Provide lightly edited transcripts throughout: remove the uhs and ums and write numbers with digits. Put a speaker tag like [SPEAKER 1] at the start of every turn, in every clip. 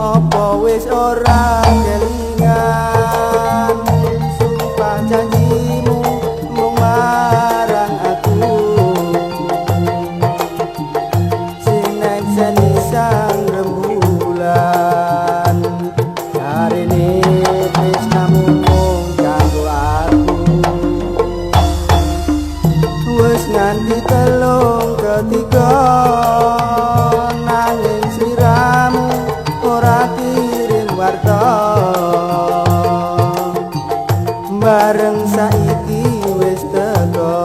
[SPEAKER 1] Apa wis ora kelingan sumpah janjimu mung marang aku, sing nekseni sang rembulan. Jarene tresnamu mung kanggo aku, wis nganti telung ketiga nanging sliramu ora kirim warta. Bareng saiki wis teko,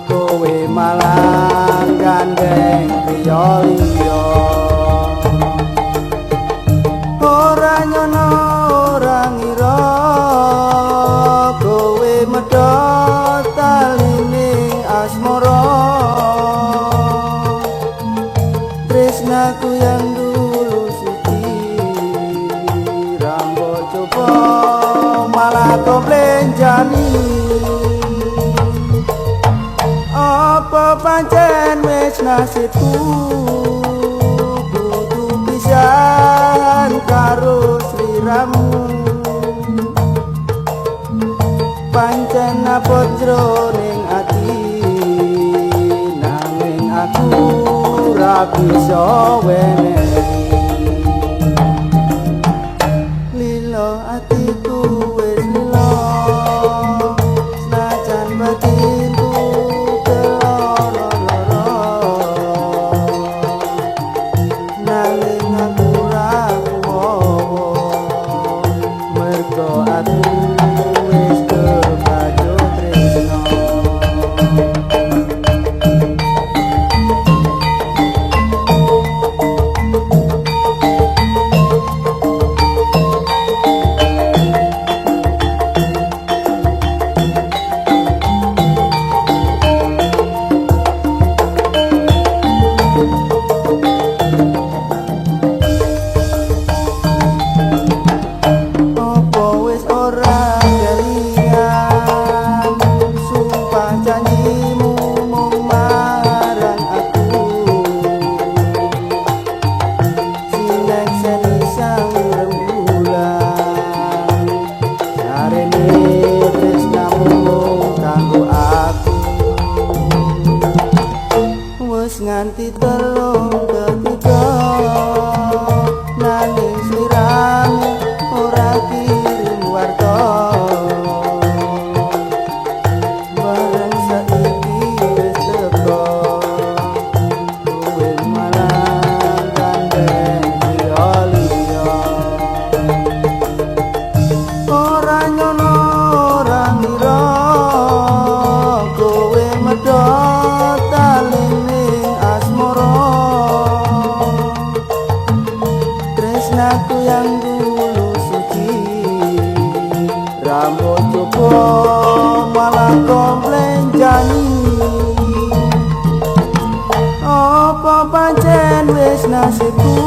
[SPEAKER 1] kowe malah gandeng priya liya. Ora nyono ora ngira kowe medhot talining asmara. Tresnaku yang dulu suci rambo coba malah komplenjani. Apa pancen wis nasibku kudu pisahan karo sliramu? Pancen abot jroning ati, nanging aku ora bisa wenehi. Lilo atiku wis lilo, senajan batinku keloro-loro, nanging aku ora kuwowo, mergo aku wis kebacut tresno. Apa wis ora kelingan sumpah janjimu mung marang aku, sinekseni sang rembulan. Jarene tresnamu mung kanggo aku, wis nganti telung ketiga nanging sliramu ora kirim warta. Bareng saiki wis teko, kowe malah gandeng priya liya. Ora nyono ora ngira kowe medhot talining asmara. Tresnaku yang dulu suci rambo coba malah komplenjani. Apa pancen wis nasibku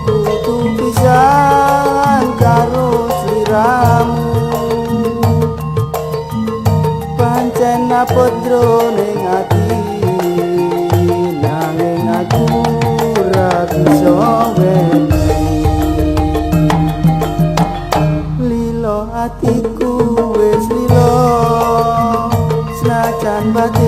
[SPEAKER 1] kudu pisahan karo sliramu? Pancen abot jroning ati, nanging aku ora bisa wenehi. Lilo atiku wis lilo, senajan batin